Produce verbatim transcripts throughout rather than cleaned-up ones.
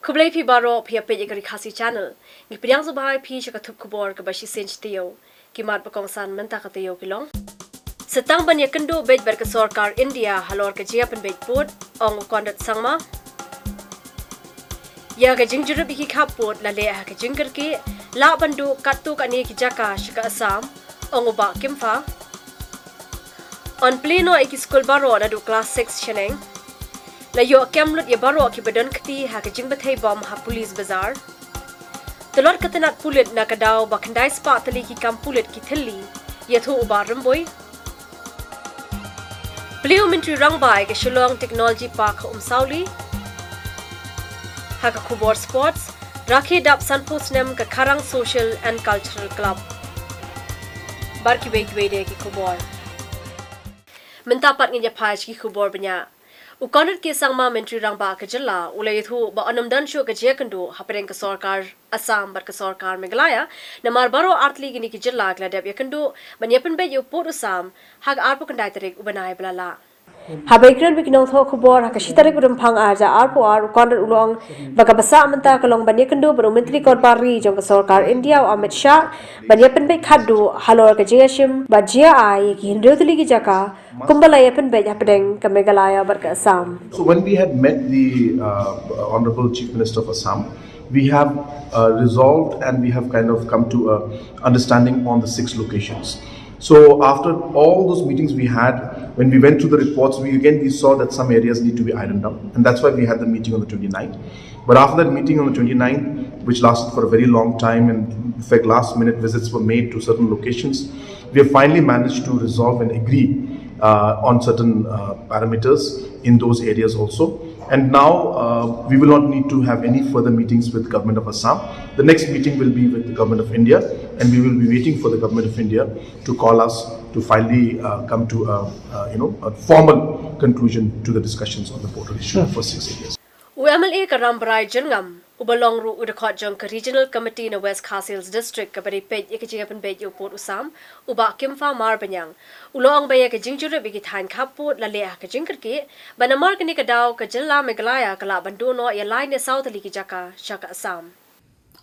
Khublei phi baroh phi ïa peit ïa ka Ri Khasi Channel. Ngi pdiang sngewbha ïa phi sha ka thup khubor kaba shisien shi taïew. Ki mat ba kongsan mynta ka taïew ki long: Sa tang ban ïakynduh beit bad ka sorkar India halor ka jingïapynbeit pud, ong u Conrad Sangma. Ïa ka jingjurip ïa ki khappud la leh ha ka jingkyrkieh, lah ban duh katto katne ki jaka sha ka Assam, ong u Bah Kymphah. Yn plie noh ïa ki skul baroh naduh klas six shaneng. La ïoh kem lut ïa baroh kiba don kti ha ka jingbthei bom ha Police Bazar. Tlot ka tnat pulit na ka daw ba khyndai spah tylli ki kam pulit ki thylli, ïathuh u Bah Rymbui. Plie u Myntri Rangbah ïa ka Shillong Technology Park ha Umsawli. Ha ka khubor sports, rakhe dap sanphew snem ka Kharang Social and Cultural Club. Bad kiwei kiwei de ki khubor. Mynta pat ngin ïa phai sha ki khubor bniah. U Conrad K Sangma, Myntri Rangbah ka jylla, u la ïathuh ba yn ym don shuh ka jingïakynduh hapdeng ka sorkar Assam bad ka sorkar Meghalaya, namar baroh artylli kine ki jylla ki la dep ïakynduh ban ïapynbeit ïa u pud u sam ha ka arphew khyndai tarik u bnai ba la lah. Haba ïakren bad ki nongthoh khubor ha ka shi tarik u Rymphang ar hajar arphew ar, u Conrad u la ong ba kaba sah mynta ka long ban ïakynduh bad u Myntri Dorbar Ri jong ka sorkar India, u Amit Shah, ban ïapynbeit khatduh halor ka jingïashim bad jingïa-ai ïa ki hynriew tylli ki jaka kumba la ïapynbeit hapdeng ka Meghalaya bad ka Assam. So when we had met the uh, Honorable Chief Minister of Assam, we have uh, resolved and we have kind of come to a understanding on the six locations. So after all those meetings we had, when we went through the reports, we again we saw that some areas need to be ironed out, and that's why we had the meeting on the twenty-ninth. But after that meeting on the twenty-ninth, which lasted for a very long time, and in fact last minute visits were made to certain locations, we have finally managed to resolve and agree uh, on certain uh, parameters in those areas also. And now uh, we will not need to have any further meetings with Government of Assam. The next meeting will be with the Government of India, and we will be waiting for the Government of India to call us to finally uh, come to a, uh, you know, a formal conclusion to the discussions on the border issue for six areas. U M L A ka Rambrai Jyrngam, uba long ruh u dkhot jong ka Regional Committee na West Khasi Hills District kaba dei peit ïa ka jingïapynbeit ïa u pud u sam, u Bah Kymphah Marbaniang, u la ong ba ïa ka jingjurip ïa ki thaiñ khappud la leh ha ka jingkyrkieh, bad namar kane ka daw ka jylla Meghalaya ka lah ban duh noh ïa lai ne saw tylli ki jaka sha ka Assam.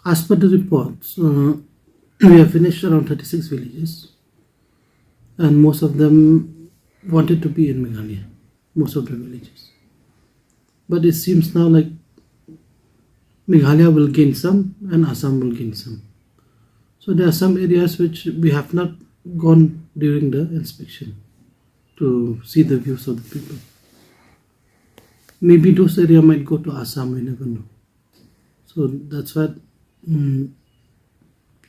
As per the reports, uh, we have finished around thirty-six villages, and most of them wanted to be in Meghalaya, most of the villages. But it seems now like Meghalaya will gain some and Assam will gain some. So there are some areas which we have not gone during the inspection to see the views of the people. Maybe those areas might go to Assam, we never know. So that's what, mm,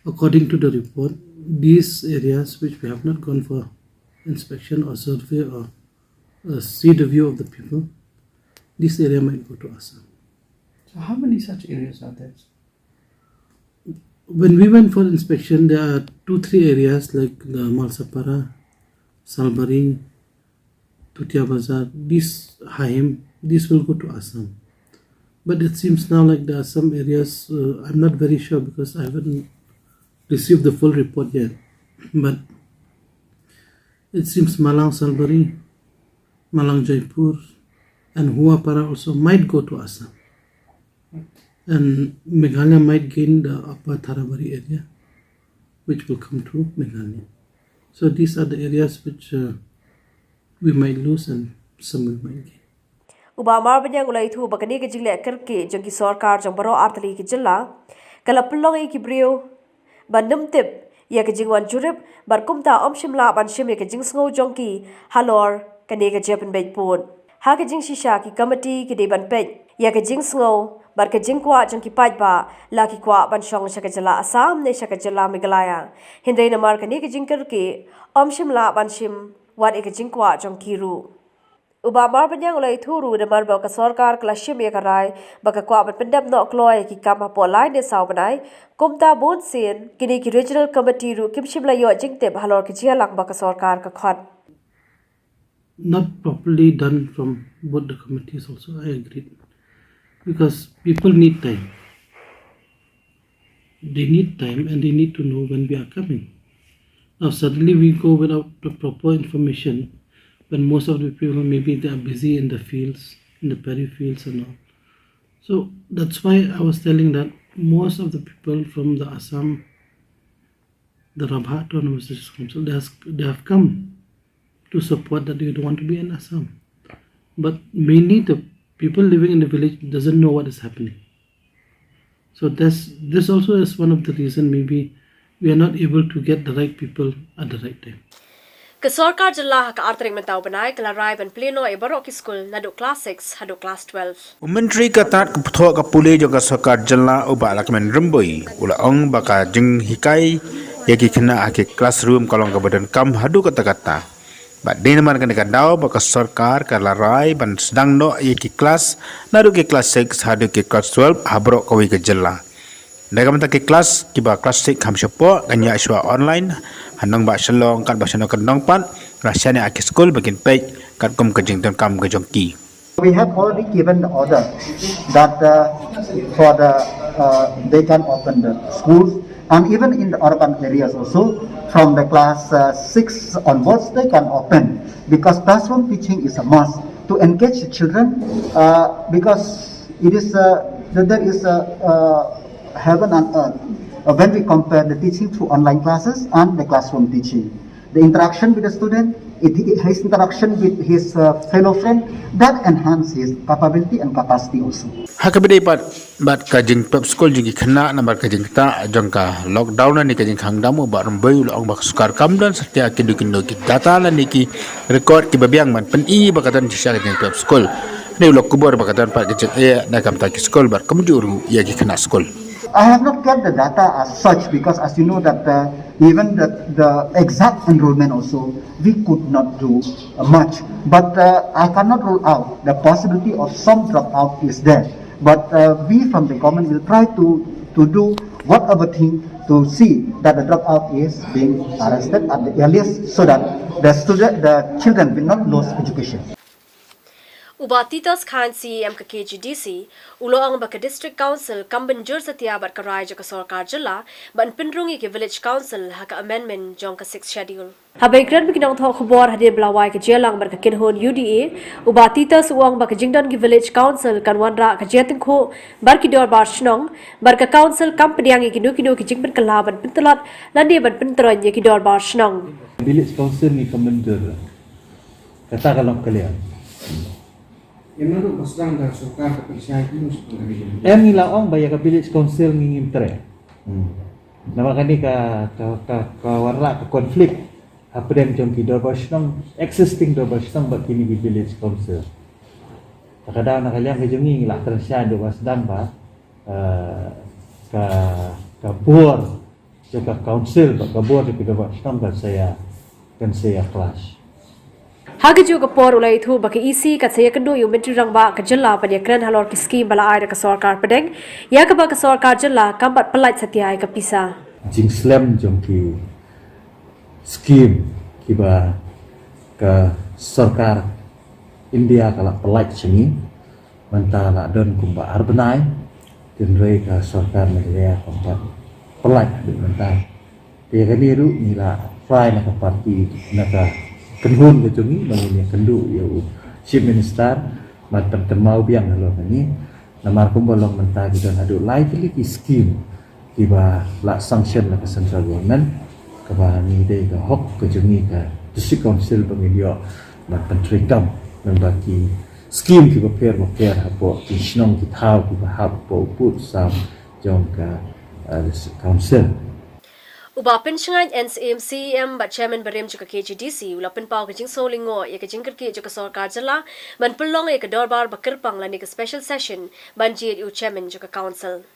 according to the report, these areas which we have not gone for inspection or survey or uh, see the view of the people, this area might go to Assam. So how many such areas are there? When we went for inspection, there are two, three areas like the Malsapara, Salbari, Tutia Bazar, this Haim, this will go to Assam. But it seems now like there are some areas, uh, I'm not very sure because I haven't received the full report yet. But it seems Malang Salbari, Malang Jaipur, and Huapara also might go to Assam. And Meghalaya might gain the upper Tharabari area, which will come to Meghalaya. So these are the areas which uh, we might lose and some we might gain. U Bah Marbaniang u la ïathuh ba kane ka jingleh kyrkieh jong ki sorkar jong baroh artylli ki jylla ka la pynlong ïa ki briew ban nym tip ïa ka jingwan jurip, bad kumta ym shym lah ban shim ïa ka jingsngew jong ki halor kane ka jingïapynbeit pud. Ha ka jingshisha ki komiti ki dei ban peit ïa ka jingsngew bad ka jingkwah jong ki paidbah, la ki kwah ban shong sha ka jylla Assam ne sha ka jylla Meghalaya. Hynrei namar kane ka jingkyrkieh, ym shym lah ban shim wat ïa ka jingkwah jong ki ruh. U Bah Marbaniang u la ïathuh ruh namar ba ka sorkar ka la shim ïa ka rai ba ka kwah ban pyndep noh kloi ïa ki kam hapoh lai ne saw bnai, kumta bun sien kine ki regional committee ruh kim shym la ïoh jingtip halor ka jingïalang ba ka sorkar ka khot. Not properly done from both the committees also, I agreed. Because people need time. They need time and they need to know when we are coming. Now suddenly we go without the proper information when most of the people maybe they are busy in the fields, in the paddy fields and all. So that's why I was telling that most of the people from the Assam, the Rabha Autonomous District Council, they, has, they have come to support that you don't want to be in Assam. But mainly the people living in the village doesn't know what is happening. So this this also is one of the reason maybe we are not able to get the right people at the right time. Ka sorkar jylla ha ka ar tarik mynta u bnai ka la rai ban plie noh ïa baroh ki skul naduh klas six haduh klas twelve. U Myntri ka tat ka pyrthei ka pule jong ka sorkar jylla u Bah Lahkmen Rymbui u la ong ba ka jinghikai ïa ki khynnah ha ki classroom ka long kaba donkam haduh katta katta. Bad dei namar kane ka daw ba ka sorkar ka la rai ban sdang noh ïa ki klas naduh ki klas six haduh ki klas twelve ha baroh kawei ka jylla. Na ka bynta ki klas kiba klas six kham shapoh kan ïa shuwa online ha nongbah Shillong katba shano kan nongpat, la shaniah ha ki skul ba kin peit katkum ka jingdonkam ka jong ki. We have already given the order that uh, for the uh, they can open the schools and even in the urban areas also from the class uh, six onwards they can open because classroom teaching is a must to engage the children uh, because it is uh, that there is a uh, heaven and earth uh, when we compare the teaching through online classes and the classroom teaching. The interaction with the student, it, his interaction with his uh, fellow friend, that enhance his capability and capacity also. Ha kaba dei pat bad ka jingpep skul jong ki khynnah namar ka jingktah jong ka lockdown lane ka jingkhang dam u Bah Rymbui u la ong ba ka sorkar kam don satia ki dei ki data lane ki record kiba biang ban pyni ba ka don shisha ka jingpep skul. Hynrei u la kubur ba ka don pat ka jingeh na ka bynta ki skul bad kumjuh ruh ïa ki khynnah skul. I have not got the data as such because, as you know, that uh, even the, the exact enrollment also we could not do uh, much. But uh, I cannot rule out the possibility of some dropout is there. But uh, we from the government will try to to do whatever thing to see that the dropout is being arrested at the earliest, so that the student, the children will not lose education. U Bah Titus Chyne CEM ka KHADC u la ong ba ka District Council kam ban jur satia bad ka rai jong ka sorkar jylla ban pynrung ïa ki Village Council ha ka amendment jong ka Sixth Schedule. Haba ïakren bad ki nongthoh khubor hadien ba la wai ka jingïalang bad ka kynhun UDA, u Bah Titus u ong ba ka jingdon ki Village Council kan wanrah ka jingïatyngkhuh bad ki dorbar shnong bad ka Council kam pdiang ïa kino kino ki jingpynkylla ban pyntlot lane ban pyntroiñ ïa ki dorbar shnong. Village Council ngi kam ban jur. Kata ka long ka liang. Em ngi la ong ba ïa ka village council ngi ngim treh. Namar kane ka ka ka ka wanrah ka conflict hapdeng jong ki dorbar shnong, existing dorbar shnong bad kine ki village council. Ka daw na ka liang ka jong ngi ngi la kren shai da ba sdang ba ka ka bor jong ka council bad ka bor jong ki dorbar shnong kan sa ïa kan sa ïa clash. Ha kajuh ka por u la ïathuh ba ka EC kan sa ïakynduh ïa u Myntri Rangbah ka jylla ban ïakren halor ki skim ba la ai da ka sorkar pdeng ïa kaba ka sorkar jylla kam pat pyllait satia ïa ka pisa. Jingslem jong ki skim kiba ka sorkar India ka la pyllait sha ngi. Mynta la don kumba ar bnai, hynrei ka sorkar Meghalaya kam pat pyllait haduh mynta. Te kane ruh ngi la try na ka party na ka kynhun ka jong ngi ba ngin ïakynduh ïa u Chief Minister ban pynkynmaw biang halor kane. Namar kumba long mynta ki don haduh lai tylli ki skim kiba la sanction na ka central government kaba ngi dei ka hok ka jong ngi ka district council ba ngin ïoh ban pyntreikam lyngba ki skim kiba pher ba pher hapoh ki shnong ki thaw kiba hap hapoh u pud sam jong ka district council. U Bah Pynshngaiñ N C M C E M bad Chairman barim jong ka K H A D C u la pynpaw ka jingsngew lyngngoh ïa ka jingkyrkieh jong ka sorkar jylla ban pynlong ïa ka dorbar ba kyrpang lane ka special session ban jied ïa u Chairman jong ka Council.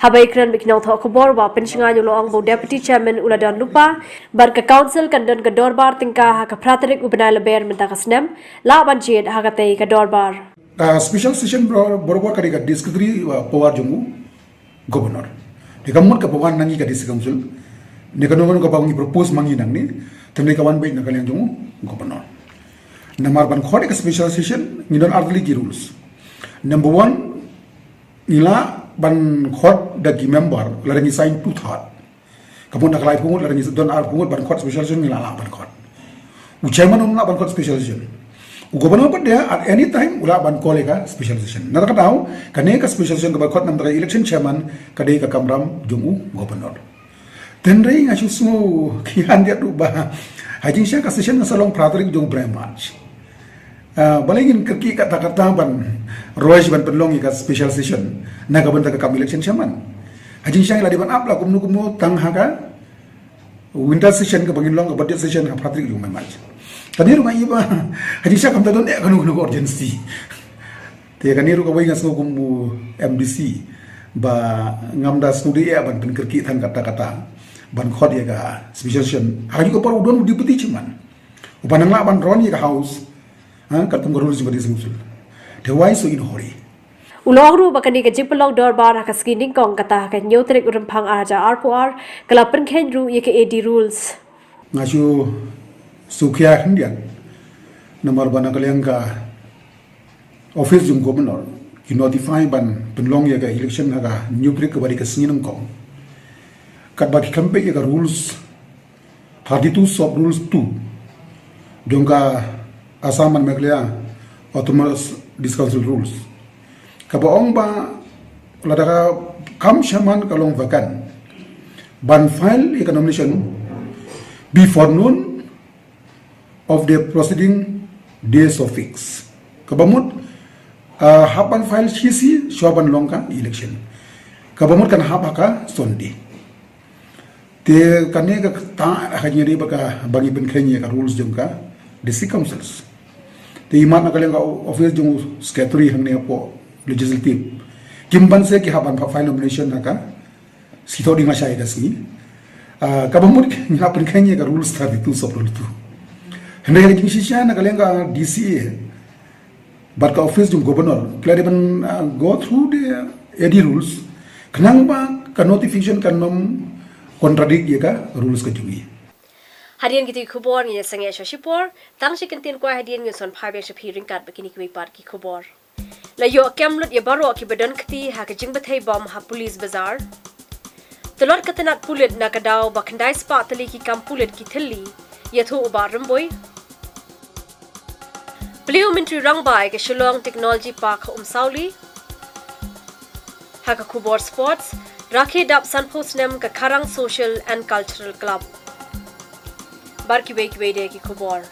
Haba ïakren bad ki nongthoh khubor, u Bah Pynshngaiñ u la ong ba u Deputy Chairman u la don lypa bad ka Council kan don ka dorbar tyngka ha ka phra tarik u bnai Lber mynta ka snem, lah ban jied ha katei ka dorbar. Ka special session barabor ka dei ka discretionary power jong u Governor. Dei ka mut ka power na ngi ka District Council, ne kano kano kaba ngi propose ma ngi nangne, te dei ka wan beit na ka liang jong u Governor. Namar ban khot ïa ka special session ngi don ar tylli ki rules. Number one, ngi lah ban khot da ki member lada ngi sign two third. Ka mut na ka laiphew ngut lada ngi don arphew ngut ban khot special session ngi lah lah ban khot. U chairman um lah ban khot special session. U governor pat de at any time u lah ban call ïa ka special session. Na kata ka daw, kane ka special session kaba khot namar ka election chairman ka dei ka kamram jong u governor. Te hynrei nga shu sngew khia khyndiat ruh ba ha jingshisha ka session kan sa long phra tarik jong u bnai March. Ah, balei ngin kyrkieh katta katta ban rush ban pynlong ïa ka special session na ka bynta ka kam election chairman. Ha jingshisha ngi la dei ban ap la kumno kumno tang ha ka winter session kaba ngin long, ka budget session ha phra tarik jong u bnai March. Kane ruh nga ïohi ba ha jingshisha kam da don eh kano kano ka urgency. Te kane ruh kawei nga sngew kum u M D C ba ngam da sngewdei eh ban pynkyrkieh than katta katta ban khot ïa ka special session. Ha kajuh ka por u don u deputy chairman uba nang lah ban run ïa ka house, ha, katkum ka rules jong ka District Council. Te why so in a hurry? U la ong ruh ba kane ka jingpynlong dorbar ha ka sngi nyngkong kata ha ka hynñiew tarik u Rymphang ar hajar arphew ar ka la pynkheiñ ruh ïa ka A D rules. Nga shu shu khia khyndiat namar ba na ka liang ka office jong governor ki notify ban pynlong ïa ka election ha ka hynñiew tarik kaba dei ka sngi nyngkong. Katba ki khlem peit ïa ka rules thirty-two sub rules two jong ka Assam and Meghalaya Autonomous District Council rules, kaba ong ba lada ka kam chairman ka long vacant, ban file ïa ka nomination before noon of the preceding day so fix. Kaba mut, ah, hap ban file shi sngi shuwa ban long ka election. Kaba mut kan hap ha ka Sunday. Te kane ka kata ha ka jingïadei bad kaba ngi pynkheiñ ïa ka rules jong ka District Councils. Te imat na ka liang ka office jong u secretary hangne hapoh legislative, kim pan se ki hap ban file nomination ha ka sngi Thohdieng lashai ka sngi. Ah, kaba mut ngi hap pynkheiñ ïa ka rules thirty-two sub rules two. Hynrei ha ka jingshisha na ka liang ka D C A bad ka office jong governor ki la dei ban, ah, go through the A D rules khnang ba ka notification kan ym contradict ïa ka rules ka jong ngi. Hadien kito ki khubor ngin ïa sangeh sha shipor, tang shi kyntien kwai hadien ngin sa phai biang sha phi ryngkat bad kine kiwei pat ki khubor. La ïoh kem lut ïa baroh kiba don kti ha ka jingbthei bom ha Police Bazar. Tlot ka tnat pulit na ka daw ba khyndai spah tylli ki kam pulit ki thylli, ïathuh u Bah Rymbui. Plie u Myntri Rangbah ïa ka Shillong Technology Park ha Umsawli. Ha ka khubor sports, rakhe dap sanphew snem ka Kharang Social and Cultural Club. Bad kiwei kiwei de ki khubor.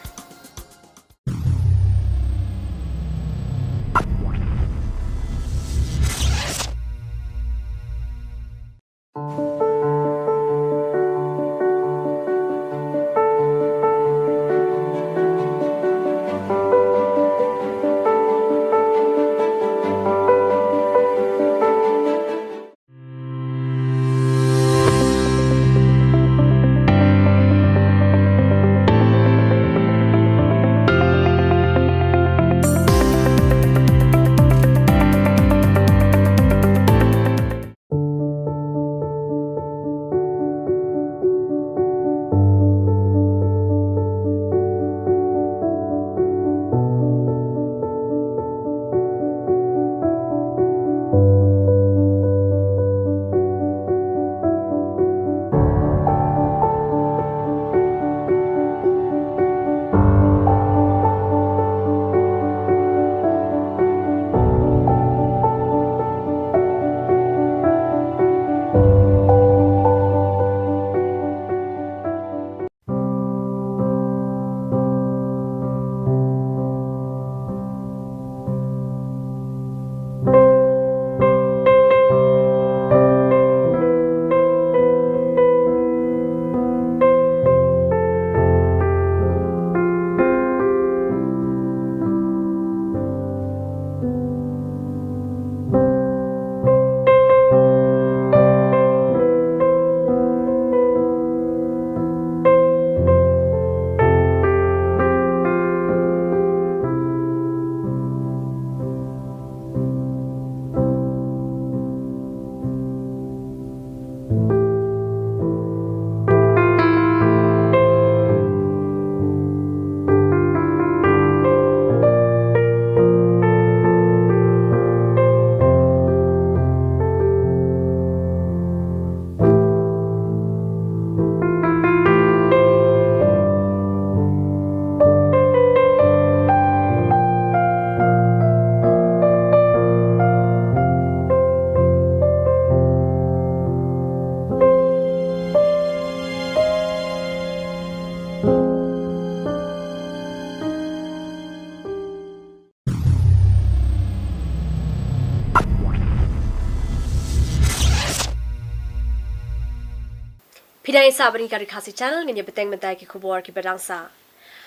Phi dang ïa sah bad Ri Khasi Channel, ngin ïa bteng mynta ki khubor kiba dang sah.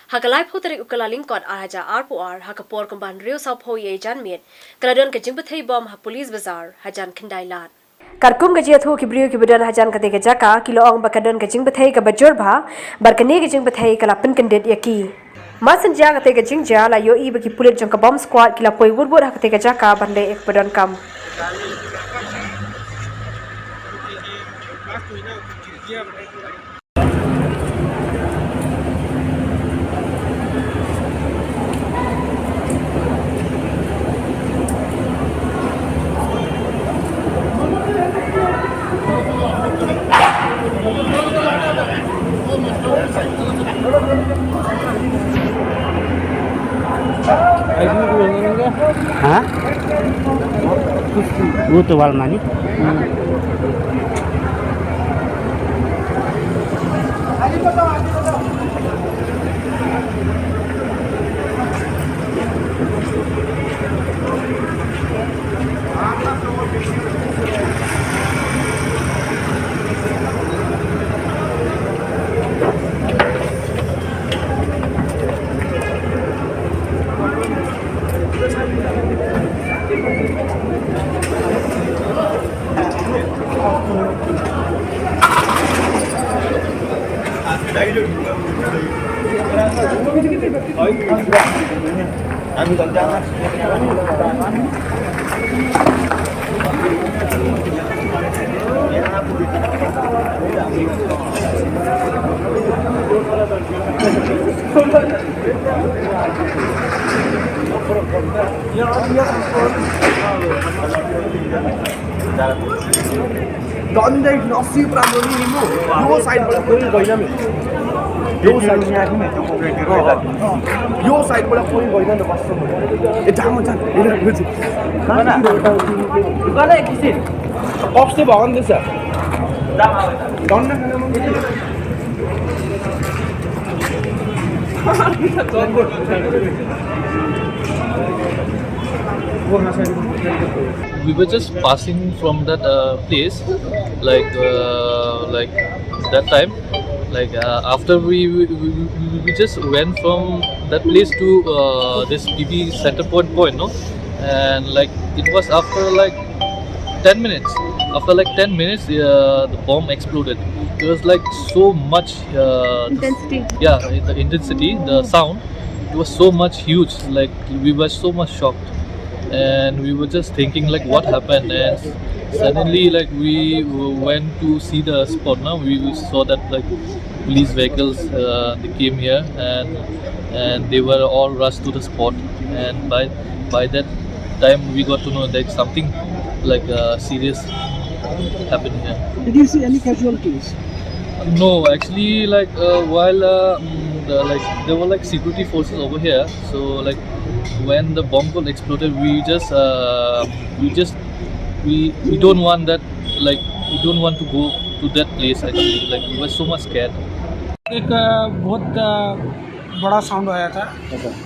Ha ka laiphew tarik u Kyllalyngkot ar hajar arphew ar, ha ka por kumba hynriew sawphew ïa janmiet, ka la don ka jingpyrthei bom ha Police Bazar hajan Khyndailad. Katkum ka jingïathuh ki briew kiba don hajan katei ka jaka, ki la ong ba ka don ka jingpyrthei kaba jur bha, bad kane ka jingpyrthei ka la pynkyndit ïa ki. Mar shen jia katei ka jingjia, la ïohi ba ki pulit jong ka bomb squad ki la poi wut wut ha katei ka jaka ban leh ïa kaba donkam. हाँ? वो तो वाल मानी। Don't they not see Pramoni Himo? Yo side पर कोई कोई ना मिले। Yo side। Yo side पर कोई कोई ना बस। ए जाओ मत जाओ। ए ना मुझे। Mana? Mana kisi? Off से बाहर दे सर। Don't ना। वो हाँ sir. We were just passing from that uh, place, like uh, like that time, like uh, after we we, we we just went from that place to uh, this P B Center Point point, no, and like it was after like ten minutes. After like ten minutes, uh, the bomb exploded. It was like so much uh, the s- Intensity. Yeah, the intensity, the sound. It was so much huge. Like we were so much shocked, and we were just thinking like what happened. And suddenly, like we w- went to see the spot. Now we, we saw that like police vehicles uh, they came here and and they were all rushed to the spot. And by by that time we got to know that something like uh, serious happened here. Did you see any casualties? No, actually, like uh, while uh, mm, the, like there were like security forces over here, so like when the bomb got exploded, we just uh, we just we we don't want that, like we don't want to go to that place actually. Like we were so much scared. एक अ, बहुत अ, बड़ा sound आया था।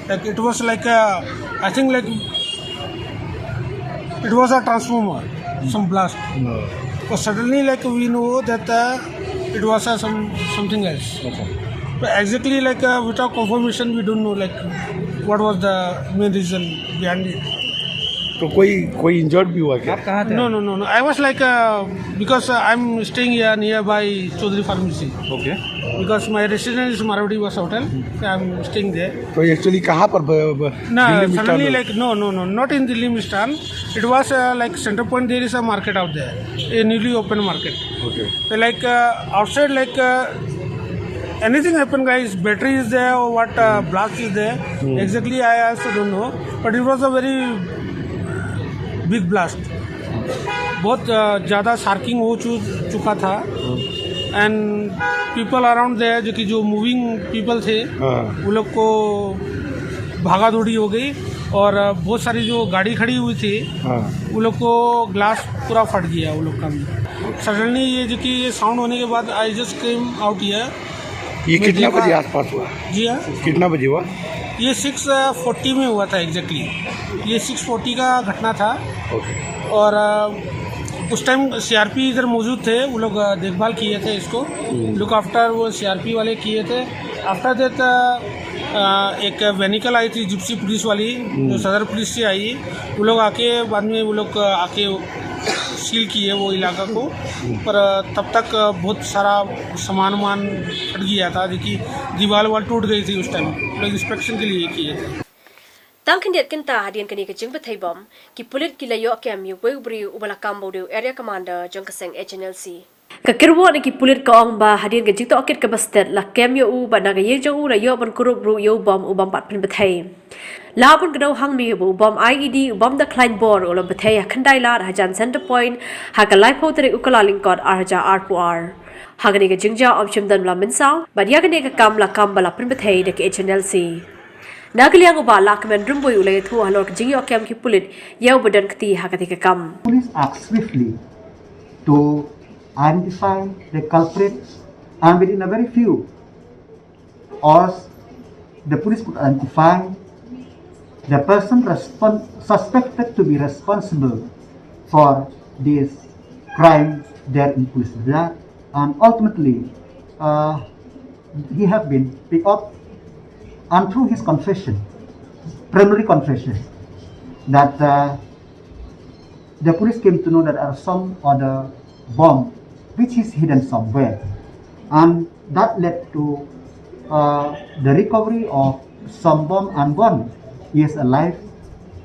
Like it was like, I think like it was a transformer, some blast. तो suddenly like we know that it was a some something else. तो exactly like without confirmation we don't know like what was the main reason behind it. तो कोई कोई इंजर्ड भी हुआ क्या? आप कहाँ थे? No, no, no, no. I was like, uh, because uh, I'm staying here nearby Chaudhary Pharmacy. Okay. Because my residence is Marwari Vasa Hotel. I'm staying there. तो एक्चुअली कहाँ पर ब- ब- ना, दिल्ली मिष्ठान suddenly में? Like, no, no, no, not in Delhi Mishtan. It was uh, like Center Point. There is a market out there, a newly opened market. Okay. So like uh, outside, like uh, anything happen, guys. Battery is there or what? Uh, blast is there. Exactly, I also don't know. But it was a very big blast. बहुत अ, ज़्यादा शार्किंग हो चु, चुका था। And people around there, जो कि जो moving people थे, हाँ। वो लोग को भागा दौड़ी हो गई। और अ, बहुत सारी जो गाड़ी खड़ी हुई थी, हाँ। वो लोग को ग्लास पूरा फट गया वो लोग का। सडनली ये जो कि ये साउंड होने के बाद I just came out here. ये मैं कितना देखा। बजे आसपास हुआ? जी हाँ। कितना बजे हुआ? ये सिक्स फोर्टी में हुआ था एग्जैक्टली। ये सिक्स फोर्टी का घटना था। ओके। और अ, उस टाइम सीआरपी इधर मौजूद थे, वो लोग अ, देखभाल किए थे इसको, लुक आफ्टर वो सीआरपी वाले किए थे। आफ्टर दैट एक व्हीकल आई थी जिप्सी पुलिस वाली, जो सदर पुलिस से आई, वो लोग आके बाद में वो लोग अ, आके सील किए वो इलाका को। पर अ, तब तक अ, बहुत सारा सामान वामान फट गया था, जो कि दीवार वाल टूट गई थी उस टाइम। वो लोग इंस्पेक्शन के लिए किए थे। Tang khyndiat kynta hadien kane ka jingpyrthei bom, ki pulit ki la ïoh kem ïa uwei u briew uba la kam ba u dei u area commander jong ka seng H N L C. Ka kyrwoh na ki pulit ka ong ba hadien ka jingtohkit kaba stet la kem ïa u bad na ka ïing jong u la ïoh ban kurup ruh ïa u bom u bym pat pynpyrthei. La bun kdew hangne ba u bom I E D u bym da khlaiñ bor u la pyrthei ha khyndai lad hajan Centre Point ha ka laiphew tarik u Kyllalyngkot ar hajar arphew ar. Ha kane ka jingjia ym shym don ba la mynsaw bad ïa kane ka kam la kam ba la pynpyrthei da ka H N L C. Na ka liang u Bah Lahkmen Rymbui u la ïathuh halor ka jingïoh kem ki pulit ïa uba don kti ha kata ka kam. Police act swiftly to identify the culprit, and within a very few hours, the police could identify the person respon- suspected to be responsible for this crime there in Police Bazar, and ultimately, uh, he have been picked up, and through his confession, preliminary confession, that uh, the police came to know that there are some other bomb which is hidden somewhere, and that led to uh, the recovery of some bomb, and one is a live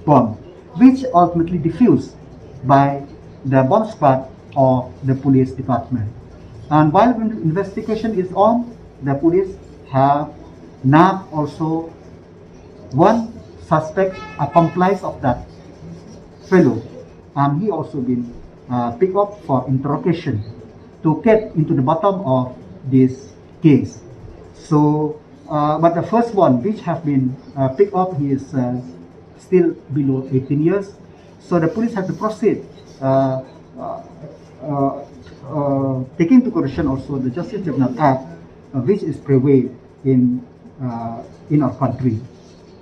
bomb, which ultimately defused by the bomb squad of the police department. And while in- investigation is on, the police have now also one suspect, accomplice of that fellow, and he also been uh, picked up for interrogation to get into the bottom of this case. So, uh, but the first one which have been uh, picked up, he is uh, still below eighteen years. So the police have to proceed, uh, uh, uh, uh, taking into consideration also the Justice Juvenile Act, uh, which is prevailed in uh, in our country.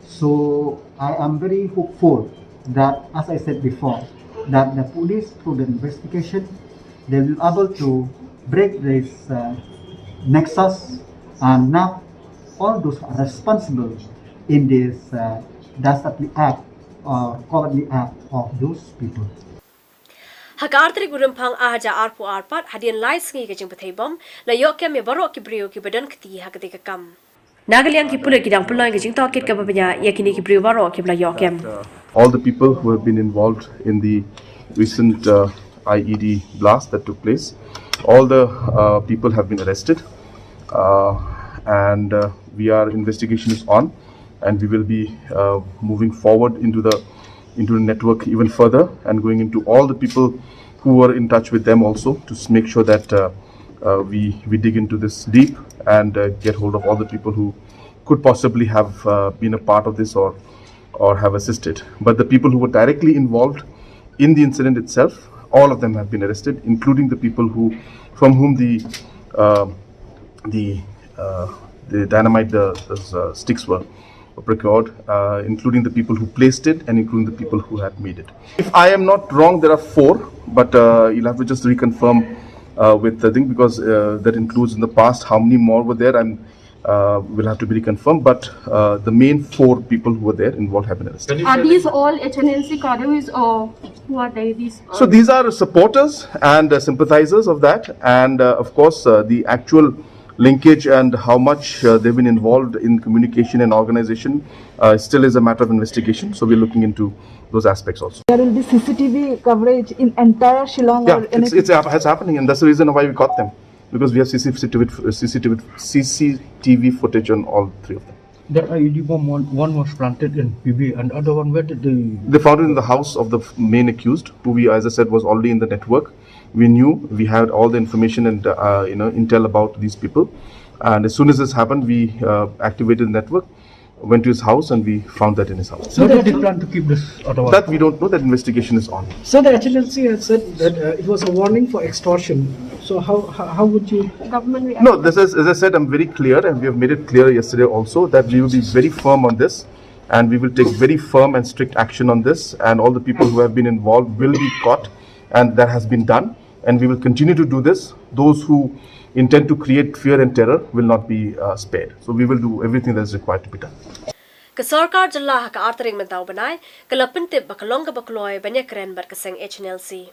So I am very hopeful that, as I said before, that the police, through the investigation, they will able to break this uh, nexus and nab all those who are responsible in this uh, dastardly act or cowardly act of those people. Ha ka ar tarik u Rymphang ar hajar arphew ar pat, hadien lai sngi ka jingpyrthei bom, la ïoh kem ïa baroh ki briew kiba don kti ha kata ka kam. Na ka liang ki pulit ki dang pynlong ka jingtohkit kaba bniah ïa kine ki briew baroh kiba la ïoh kem. All the people who have been involved in the recent uh, I E D blast that took place, all the uh, people have been arrested, uh, and uh, we are investigation is on, and we will be uh, moving forward into the into the network even further and going into all the people who were in touch with them also to s- make sure that uh, uh, we we dig into this deep and uh, get hold of all the people who could possibly have uh, been a part of this or or have assisted. But the people who were directly involved in the incident itself, all of them have been arrested, including the people who from whom the uh, the uh, the dynamite the, the uh, sticks were procured, uh, including the people who placed it and including the people who had made it. If I am not wrong, there are four, but uh, you'll have to just reconfirm uh, with the thing because uh, that includes in the past how many more were there. I'm uh, will have to be reconfirmed, but uh, the main four people who were there involved have been arrested. Are these all H N L C cadres or who are they? These So these are supporters and uh, sympathizers of that, and uh, of course uh, the actual linkage and how much uh, they've been involved in communication and organization uh, still is a matter of investigation. So we're looking into those aspects also. There will be C C T V coverage in entire Shillong. Yeah, or it's, anything? It's hap- it's happening, and that's the reason why we got them, because we have C C T V, C C T V, C C T V footage on all three of them. That I E D bomb, one, one was planted in P B and other one, where did they? They found it in the house of the f- main accused, who we, as I said, was already in the network. We knew, we had all the information and uh, you know intel about these people, and as soon as this happened, we uh, activated the network, went to his house, and we found that in his house. So they did plan to keep this otherwise? That we don't know. That investigation is on. So the H N L C has said that uh, it was a warning for extortion. So how, how, how would you? Government react? No, this is, as I said, I'm very clear, and we have made it clear yesterday also that we will be very firm on this, and we will take very firm and strict action on this, and all the people who have been involved will be caught And that has been done, and we will continue to do this. Those who intend to create fear and terror will not be uh, spared. So we will do everything that is required to be done. Ka sorkar jylla ha ka ar tarik mynta u bnai ka la pyntip ba ka long kaba kloi ban ïakren bad ka seng H N L C.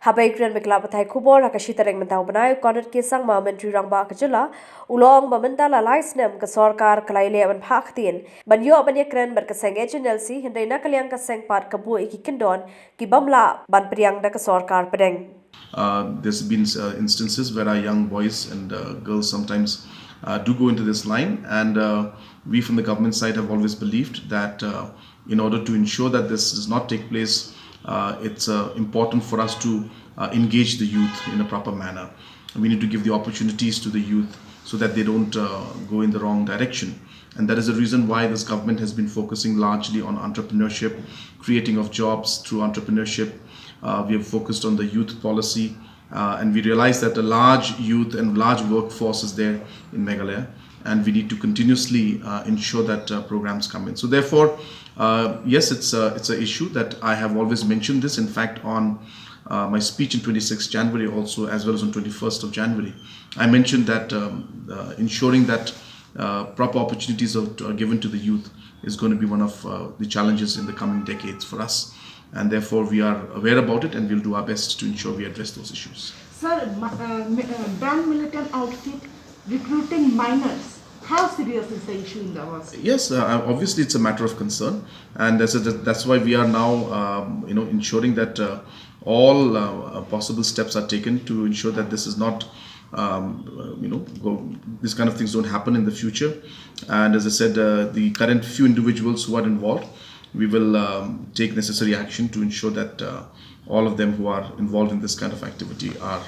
Haba ïakren bad ki lad pathai khubor ha ka shi tarik mynta u bnai, u Conrad K Sangma, Myntri Rangbah ka jylla, u la ong ba mynta la lai snem ka sorkar ka la ïaleh ban phah ktien ban ïoh ban ïakren bad ka seng H N L C, hynrei na ka liang ka seng pat ka buh ïa ki kyndon ki bym lah ban pdiang da ka sorkar pdeng. Uh, there's been uh, instances where our young boys and uh, girls sometimes uh, do go into this line, and uh, we from the government side have always believed that uh, in order to ensure that this does not take place, uh, it's uh, important for us to uh, engage the youth in a proper manner. We need to give the opportunities to the youth so that they don't uh, go in the wrong direction. And that is the reason why this government has been focusing largely on entrepreneurship, creating of jobs through entrepreneurship. Uh, we have focused on the youth policy, uh, and we realize that a large youth and large workforce is there in Meghalaya, and we need to continuously uh, ensure that uh, programs come in. So, therefore, uh, yes, it's a, it's an issue that I have always mentioned this. In fact, on uh, my speech in twenty-sixth January also, as well as on twenty-first of January, I mentioned that um, uh, ensuring that uh, proper opportunities are, are given to the youth is going to be one of uh, the challenges in the coming decades for us. And therefore, we are aware about it, and we'll do our best to ensure we address those issues. Sir, ma- uh, mi- uh, band militant outfit recruiting minors. How serious is the issue in the West? Yes, uh, obviously it's a matter of concern, and that's, that's why we are now, um, you know, ensuring that uh, all uh, uh, possible steps are taken to ensure that this is not, um, uh, you know, go, these kind of things don't happen in the future. And as I said, uh, the current few individuals who are involved, we will um, take necessary action to ensure that uh, all of them who are involved in this kind of activity are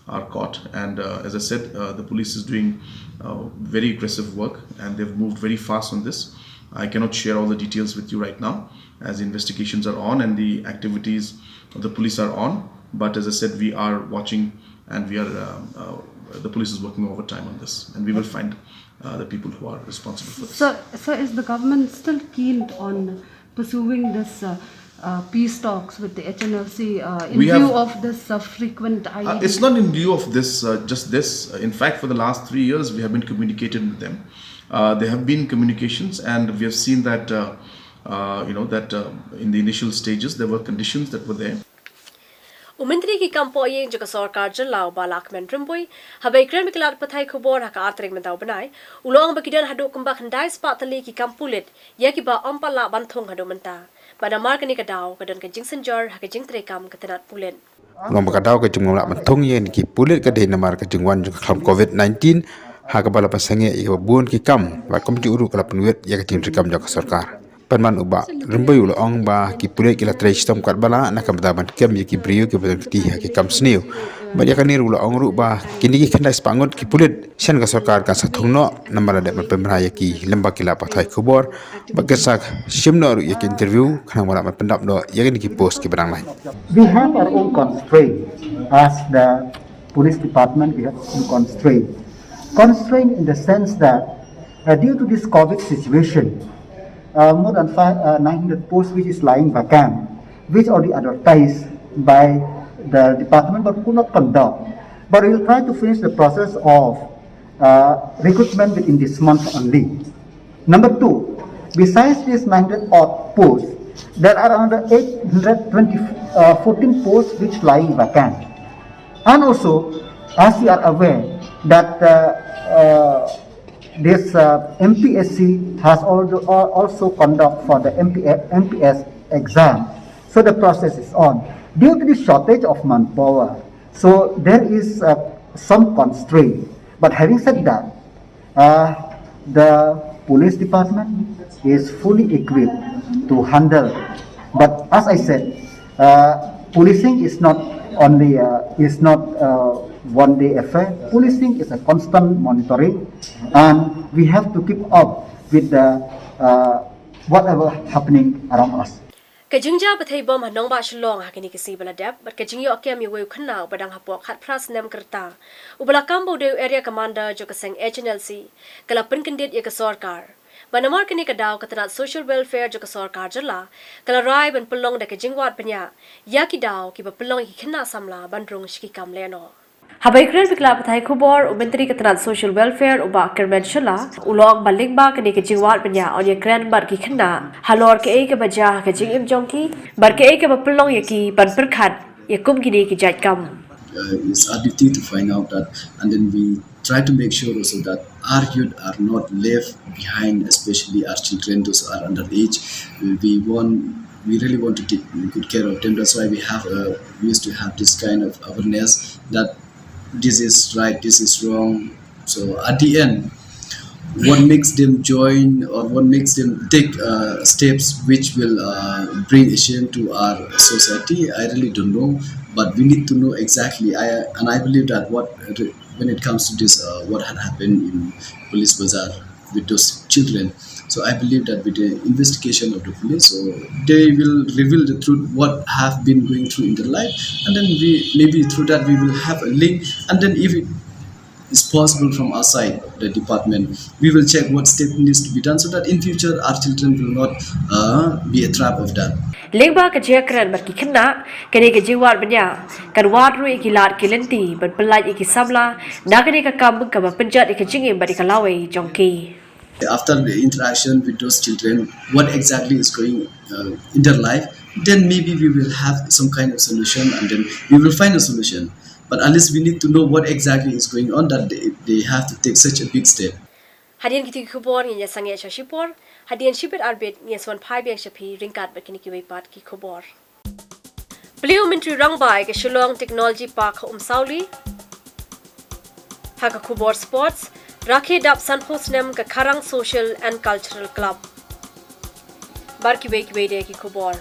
are caught. And uh, as I said, uh, the police is doing uh, very aggressive work, and they've moved very fast on this. I cannot share all the details with you right now, as the investigations are on and the activities of the police are on. But as I said, we are watching, and we are um, uh, the police is working overtime on this, and we will find uh, the people who are responsible for this. So, so is the government still keen on pursuing this uh, uh, peace talks with the H N L C uh, in We have view of this uh, frequent Uh, I E D? It's not in view of this, uh, just this. Uh, in fact, for the last three years, we have been communicating with them. Uh, there have been communications, and we have seen that, uh, uh, you know, that uh, in the initial stages, there were conditions that were there. U Myntri ki kam poh ïing jong ka sorkar jylla u Bah Lahkmen Rymbui, haba ïakren bad ki lad pathai khubor ha ka ar tarik mynta u bnai, u la ong ba ki don haduh kumba khyndai spah tylli ki kam pulit ïa kiba ym pat lah ban thung haduh mynta. Bad namar kane ka daw ka don ka jingsynjor ha ka jingtrei kam ka tnat pulit. U la ong ba ka daw ka jingmlak ban thung ïa kine ki pulit ka dei namar ka jingwan jong ka khlam covid nineteen, ha kaba la pynsangeh ïa kiba bun ki kam, bad kumjuh ruh ka la pynwit ïa ka jingtrei kam jong ka sorkar. Pynban u Bah Rymbui u la ong ba ki pulit ki la trei shitom katba lah na ka bynta ban kem ïa ki briew kiba don kti ha ki kam sniew. Bad ïa kane ruh u la ong ruh ba kine ki khyndai spah ngut ki pulit shen ka sorkar kan sa thung noh namar la dep ban pynbna ïa ki lyngba ki lad pathai khubor. Bad kan sa shim noh ruh ïa ki interview khnang ba lah ban pyndap noh ïa kine ki post kiba dang lait. We have our own constraint. As the police department, we have own constraint. Constraint in the sense that uh, due to this covid situation, uh, more than five, uh, nine hundred posts which is lying vacant, which already advertised by the department but could not conduct. But we will try to finish the process of uh, recruitment within this month only. Number two, besides these nine hundred odd posts, there are another eight hundred twenty, uh, fourteen posts which lying vacant. And also, as you are aware that uh, uh, this uh, M P S C has also, al- also conduct for the M P, M P S exam. So the process is on. Due to the shortage of manpower, so there is uh, some constraint. But having said that, uh, the police department is fully equipped to handle. But as I said, uh, policing is not only uh, is not uh, one day affair. Policing is a constant monitoring, and we have to keep up with the uh, whatever happening around us. Ka jingjia pathai bom ha nongbah Shillong ha kine ki sngi ba la dep bad ka jingïoh kem ïa uwei u khynnah uba dang hapoh khatphra snem ka rta, uba la kam ba u dei u area commander jong ka seng H N L C, ka la pynkyndit ïa ka sorkar. Ba namar kane ka daw ka tnat Social Welfare jong ka sorkar jylla ka la rai ban pynlong da ka jingwad bniah ïa ki daw kiba pynlong ïa ki khynnah samla ban rung sha ki kam lehnoh. Haba ïakren bad ki lad pathai khubor, u Myntri ka tnat Social Welfare u Bah Kyrmen Shylla u la ong ba lyngba kane ka jingwad bniah yn ïakren bad ki khynnah halor kaei kaba jia ha ka jingim jong ki bad kaei kaba pynlong ïa ki ban pyrkhat ïa kum kine ki jait kam. Uh, it's our duty to find out that, and then we try to make sure also that our youth are not left behind, especially our children, those are underage. We want, we really want to take good care of them. That's why we have, uh, we used to have this kind of awareness that this is right, this is wrong. So at the end, what makes them join or what makes them take, uh, steps which will, uh, bring a shame to our society, I really don't know. But we need to know exactly. I, and I believe that what, when it comes to this, uh, what had happened in Police Bazar with those children. So I believe that with the investigation of the police, so they will reveal the truth what have been going through in their life, and then we, maybe through that we will have a link, and then if it is possible from our side, the department, we will check what step needs to be done so that in future our children will not, uh, be a trap of that. Lyngba ka jingïakren bad ki khynnah, kane ka jingwad bniah kan wad ruh ïa ki lad ki lynti ban pyllait ïa ki samla na kane ka kam kaba pynjot ïa ka jingim bad ïa ka lawei jong ki. After the interaction with those children, what exactly is going, uh, in their life, then maybe we will have some kind of solution, and then we will find a solution. But at least we need to know what exactly is going on that they, they have to take such a big step. Hadien kito ki khubor ngin ïa sangeh sha shipor, hadien shibit arbit ngin ïa sngewbha phai biang sha phi ryngkat bad kine kiwei pat ki khubor. Plie u Myntri Rangbah ïa ka Shillong Technology Park ha Umsawli. Ha ka khubor sports, rakhe dap sanphew snem ka Kharang Social and Cultural Club. Bad kiwei kiwei de ki khubor.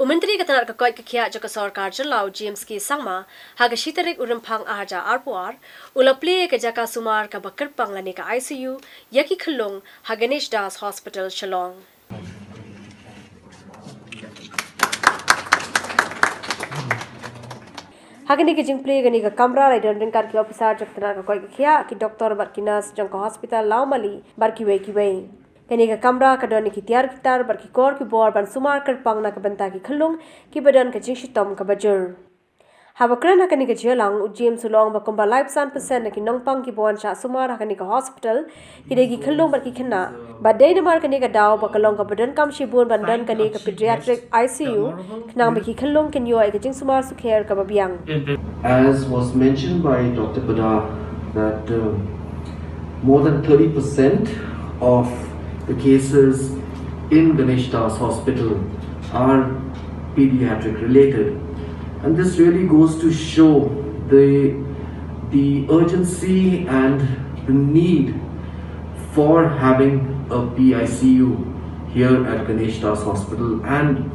U Myntri ka tnat ka koit ka khiah jong ka sorkar jylla u James K Sangma, ha ka shi tarik u Rymphang ar hajar arphew ar, u la plie ïa ka jaka sumar kaba kyrpang lane ka I C U ïa ki khyllung ha Ganesh Das Hospital Shillong. Ha kane ka jingplie kane ka kamra la don ryngkat ki ophisar jong ka tnat ka koit ka khiah, ki doktor bad ki nurse jong ka hospital Lawmali bad kiwei kiwei. Kane ka kamra ka don ïa ki tiar ki tar bad ki kor ki bor ban sumar kyrpang na ka bynta ki khyllung kiba don ka jingshitom kaba jur. Haba kren ha kane ka jingïalang, u James u la ong ba kumba laiphew san percent na ki nongpang kiba wan shah sumar ha kane ka hospital ki dei ki khyllung bad ki khynnah. Bad dei namar kane ka daw ba ka long kaba donkam shibun ban don kane ka pediatric I C U, khnang ba ki khyllung kin ïoh ïa ka jingsumar sukher kaba biang. As was mentioned by Doctor Padar, that uh, more than thirty percent of the cases in Ganesh Das Hospital are pediatric related. And this really goes to show the, the urgency and the need for having a P I C U here at Ganesh Das Hospital and,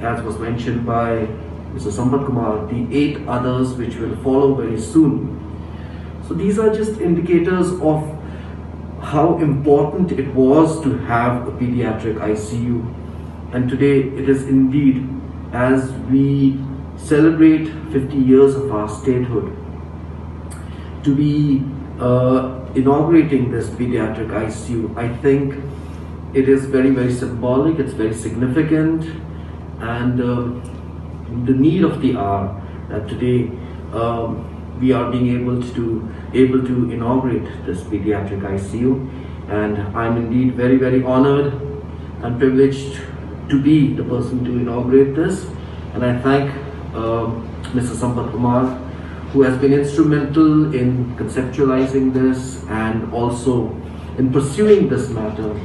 as was mentioned by Mister Sampath Kumar, the eight others which will follow very soon. So these are just indicators of how important it was to have a pediatric I C U. And today it is indeed, as we celebrate fifty years of our statehood, to be uh, inaugurating this pediatric I C U, I think it is very, very symbolic, it's very significant, and um, the need of the hour that today um, we are being able to able to inaugurate this pediatric I C U, and I'm indeed very, very honored and privileged to be the person to inaugurate this, and I thank um, Mister Sampath Kumar, who has been instrumental in conceptualizing this and also in pursuing this matter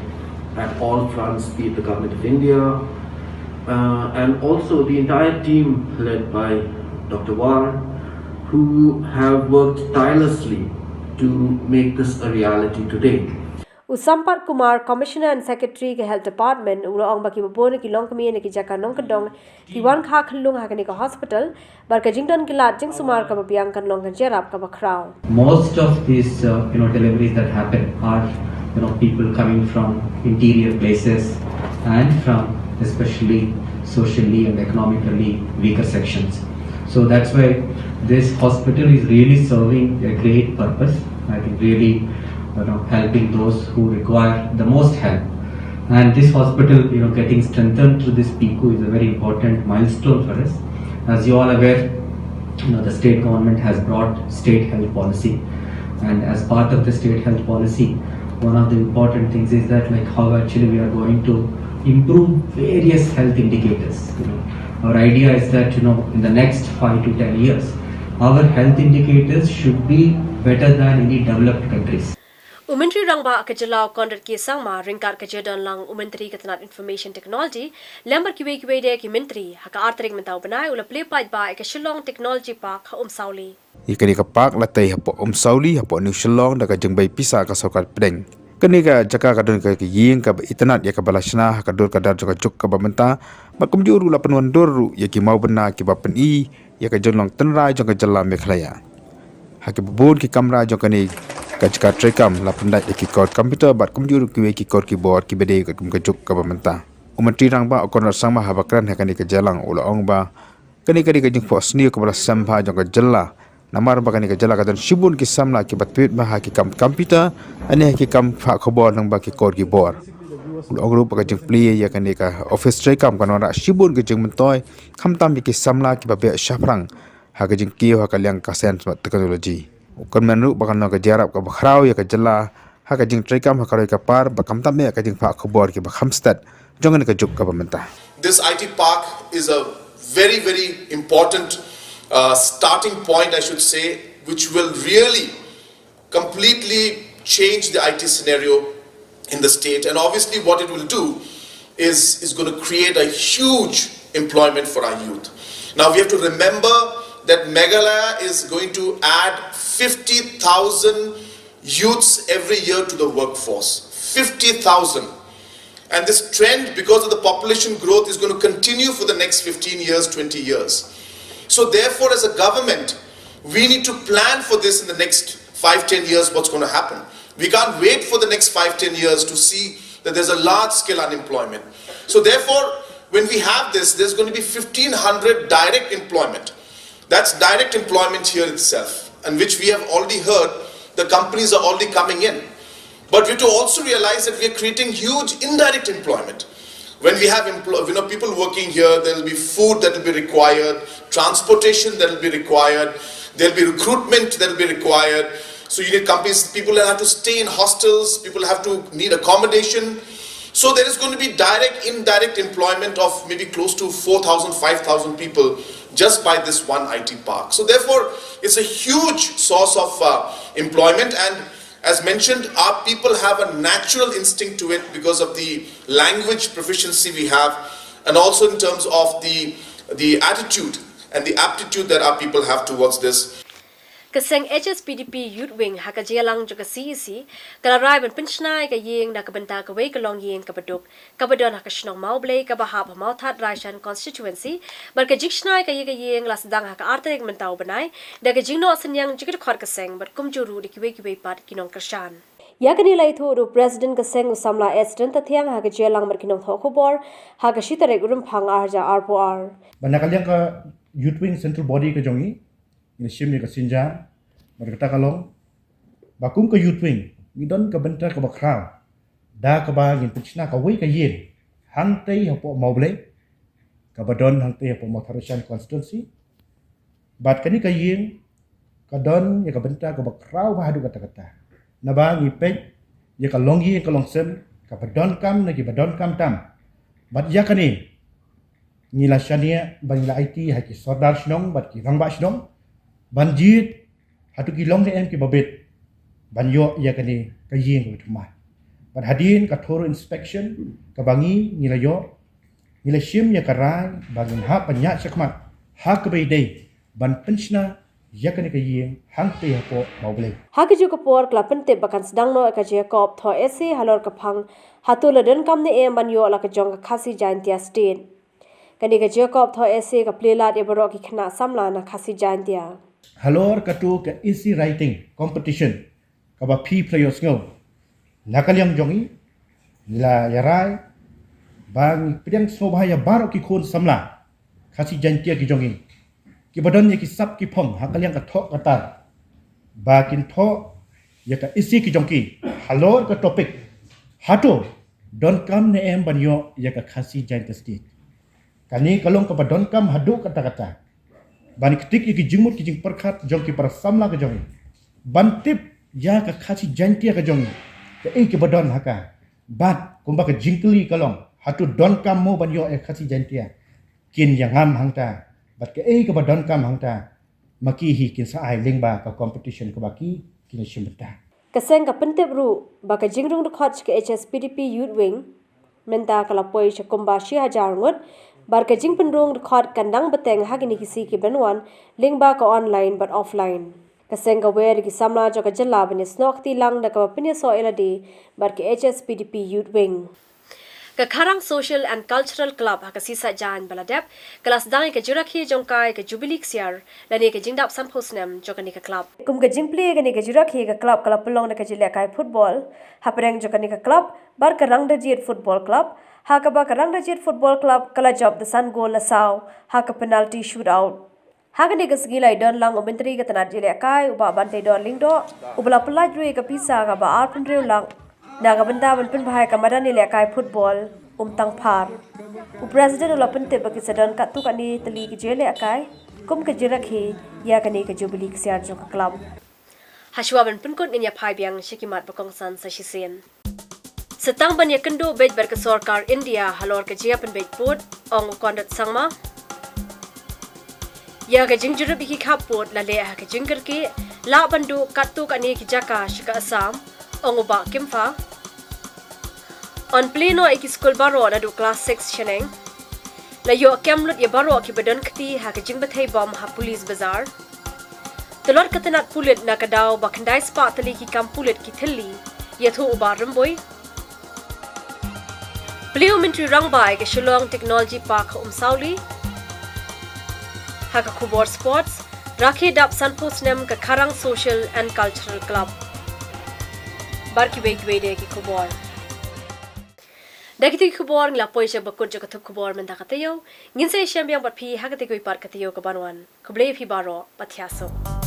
at all fronts, be it the Government of India uh, and also the entire team led by Doctor War, who have worked tirelessly to make this a reality today. U Sampath Kumar, Commissioner and Secretary ka Health Department, u la ong ba kiba bun ki longkmie na ki jaka nongkyndong ki wan kha khyllung ha kane ka hospital, bad ka jingdon ki lad jingsumar kaba biang kan long ka jingïarap kaba khraw. Most of these uh, you know deliveries that happen are you know people coming from interior places and from especially socially and economically weaker sections. So that's why this hospital is really serving a great purpose. I think really you know helping those who require the most help. And this hospital, you know, getting strengthened through this PICU is a very important milestone for us. As you all aware, you know, the state government has brought state health policy, and as part of the state health policy, one of the important things is that like how actually we are going to improve various health indicators. You know, our idea is that you know in the next five to ten years, our health indicators should be better than any developed countries. U Myntri Rangbah ka Jylla u Conrad K Sangma ryngkat ka jingdon lang u Myntri ka tnat Information Technology lem bad kiwei kiwei de ki myntri ha ka ar tarik mynta u bnai u la plie paidbah ïa ka Shillong Technology Park ha Umsawli. Ïa kane ka park la tei hapoh Umsawli hapoh New Shillong da ka jingbei pisa ka sorkar pdeng. Kane ka jaka ka don ka ïing kaba itynnad ïa kaba la shna ha ka dur ka dar jong ka juk kaba mynta bad kumjuh ruh la pynwandur ruh ïa ki mawbynna kiba pyni ïa ka jinglong tynrai jong ka jylla Meghalaya. Ha kiba bun ki kamra jong kane ka jaka treikam la pyndait ïa ki kor computer bad kumjuh ruh kiwei ki kor keyboard kiba dei kum ka juk kaba mynta. U Myntri Rangbah u Conrad Sangma haba kren ha kane ka jingïalang u la ong ba kane ka dei ka jingphohsniew kaba la sem bha jong ka jylla namar ba kane ka jylla ka don shibun ki samla kiba tbit bha ha ki kam computer ne ha ki kam phah khubor lyngba ki kor keyboard. U la ong ruh ba ka jingplie ïa kane ka office treikam kan wanrah shibun ki jingmyntoi khamtam ïa ki samla kiba beh shaphrang ha ka jingkiew ha ka liang ka science bad technology. U kyrmen ruh ba kan long ka jingïarap kaba khraw ïa ka jylla ha ka jingtreikam ha ka roi ka par bad khamtam eh ka jingphah khubor kiba kham stet jong kane ka juk kaba mynta. This I T park is a very, very important uh, starting point, I should say, which will really completely change the I T scenario in the state. And obviously, what it will do is, is going to create a huge employment for our youth. Now, we have to remember that Meghalaya is going to add fifty thousand youths every year to the workforce. fifty thousand. And this trend, because of the population growth, is going to continue for the next fifteen years, twenty years. So, therefore, as a government, we need to plan for this in the next five, ten years, what's going to happen. We can't wait for the next five, ten years to see that there's a large scale unemployment. So, therefore, when we have this, there's going to be fifteen hundred direct employment. That's direct employment here itself, and which we have already heard the companies are already coming in. But we have to also realize that we are creating huge indirect employment. When we have empl- you know, people working here, there will be food that will be required, transportation that will be required, there'll be recruitment that will be required. So you need companies, people have to stay in hostels, people have to need accommodation. So there is going to be direct, indirect employment of maybe close to four thousand, five thousand people just by this one I T park. So therefore, it's a huge source of uh, employment, and as mentioned, our people have a natural instinct to it because of the language proficiency we have, and also in terms of the, the attitude and the aptitude that our people have towards this. Ka seng H S P D P Youth Wing ha ka jingïalang jong ka C E C ka la rai ban pynshna ïa ka ïing na ka bynta kawei ka longïing kaba duk kaba don ha ka shnong Mawblei kaba hap ha Mawthadraishan constituency, bad ka jingshna ïa ka ïing ka ïing la sdang ha ka ar tarik mynta u bnai da ka jingnoh synñiang jong ki dkhot ka seng bad kumjuh ruh da kiwei kiwei pat ki nongkyrshan. Ïa kane la ïathuh da u President ka seng u samla Esden Tathiang ha ka jingïalang bad ki nongthoh khubor ha ka shi tarik u Rymphang ar hajar arphew ar. Bad na ka liang ka Youth Wing Central Body ka jong ngi, ngi la shim ïa ka sienjam bad kata ka long ba kum ka Youth Wing ngi don ka bynta kaba khraw da kaba ngin pynshna kawei ka ïing hangtei hapoh Mawblei, kaba don hangtei hapoh Mawthadraishan constituency. Bad kane ka ïing ka don ïa ka bynta kaba khraw bha haduh katta katta. Naba ngi peit ïa ka longïing ka longsem, kaba donkam na kiba donkam tam. Bad ïa kane ngi la shaniah bad ngi la aiti ha ki sordar shnong bad ki rangbah shnong ban jied hato ki long ne em kiba bit ban ïoh ïa kane ka ïing kaba thymmai. Bad hadien ka thorough inspection kaba ngi ngi la ïoh, ngi la shim ïa ka rai ba ngin hap ban ïaid shakhmat ha kaba ïadei ban pynshna ïa kane ka ïing hangtei hapoh Mawblei. Ha kajuh ka por ka la pyntip ba kan sdang noh ïa ka jingïakob thoh essay halor ka phang hato la donkam ne em ban ïoh la ka jong ka Khasi Jaintia State. Kane ka jingïakob thoh essay ka plie lad ïa baroh ki khynnah samla na Khasi Jaintia. Halor kato ka essay writing competition kaba phi phi la ïohsngew, na ka liang jong ngi la ïarai ba ngi pdiang sngewbha ïa baroh ki khun samla Khasi Jaintia ki jong ngi kiba don ïa ki sap ki phong ha ka liang ka thoh ka tar ba kin thoh ïa ka essay ki jong ki halor ka topic hato donkam ne em ban ïoh ïa ka Khasi Jaintia State. Kane ka long kaba donkam haduh katta katta ban ktik ïa ki jingmut ki jingpyrkhat jong ki para samla ka jong ngi ban tip ïa ka Khasi Jaintia ka jong ngi, kaei kaba don ha ka. Bad kumba ka jingkylli ka long, hato donkam mo ban ïoh ïa ka Khasi Jaintia? Kin ïa ngam hangta, bad kaei kaba donkam hangta ma ki hi kin sa ai lyngba ka competition kaba ki kin ïa shim bynta. Ka seng ka pyntip ruh ba ka jingrung dkhot sha ka H S P D P Youth Wing mynta ka la poi sha kumba shi hajar ngut, bad ka jingpynrung dkhot kan dang bteng ha kine ki sngi kiban wan lyngba ka online bad offline. Ka seng ka wer ïa ki samla jong ka jylla ban ïasnoh kti lang da kaba pynïasoh ïa lade bad ka H S P D P Youth Wing. Ka Kharang Social and Cultural Club ha ka Sisaijan ba la dep ka la sdang ïa ka jingrakhe jong ka ïa ka Jubilee Ksiar lane ka jingdap sanphew snem jong kane ka club. Kum ka jingplie ïa kane ka jingrakhe, ka club ka la pynlong da ka jingïalehkai football hapdeng jong kane ka club bad ka Rangdajied Football Club, ha kaba ka Rangdajied Football Club ka la jop da san gol la saw ha ka penalty shootout. Ha kane ka sngi la ïadon lang u Myntri ka tnat jingïalehkai u Bah Banteidor Lyngdoh, uba la pyllait ruh ïa ka pisa kaba arphew hynriew lak na ka bynta ban pynbha ïa ka madan ïalehkai football Umtangphar. U President u la pyntip ba ki sa don katto katne tylli ki jingïalehkai kum ka jingrakhe ïa kane ka Jubilee Ksiar jong ka club. Hashwa ban pynkut ngin ïa phai biang sha ki mat ba kongsan sa shisien. Sa tang ban ïakynduh beit bad ka sorkar India halor ka jingïapynbeit pud, ong u Conrad Sangma. Ïa ka jingjurip ïa ki khappud la leh ha ka jingkyrkieh lah ban duh katto katne ki jaka sha ka Assam, ong u Bah Kymphah. Yn plie noh ïa ki skul baroh naduh klas six shaneng. La ïoh kem lut ïa baroh kiba don kti ha ka jingbthei bom ha Police Bazar. Tlot ka tnat pulit na ka daw ba khyndai spah tylli ki kam pulit ki thylli, ïathuh u Bah Rymbui. Plie u Myntri Rangbah ïa ka Shillong Technology Park ha Umsawli. Ha ka khubor sports, rakhe dap sanphew snem ka Kharang Social and Cultural Club. Bad kiwei kiwei de ki khubor. Da kitei ki khubor ngi la poi sha ba kut jong ka thup khubor mynta ka taïew. Ngin sa ïashem biang bad phi ha katei kawei pat ka taïew kaban wan. Khublei ïa phi baroh, bad thiah suk.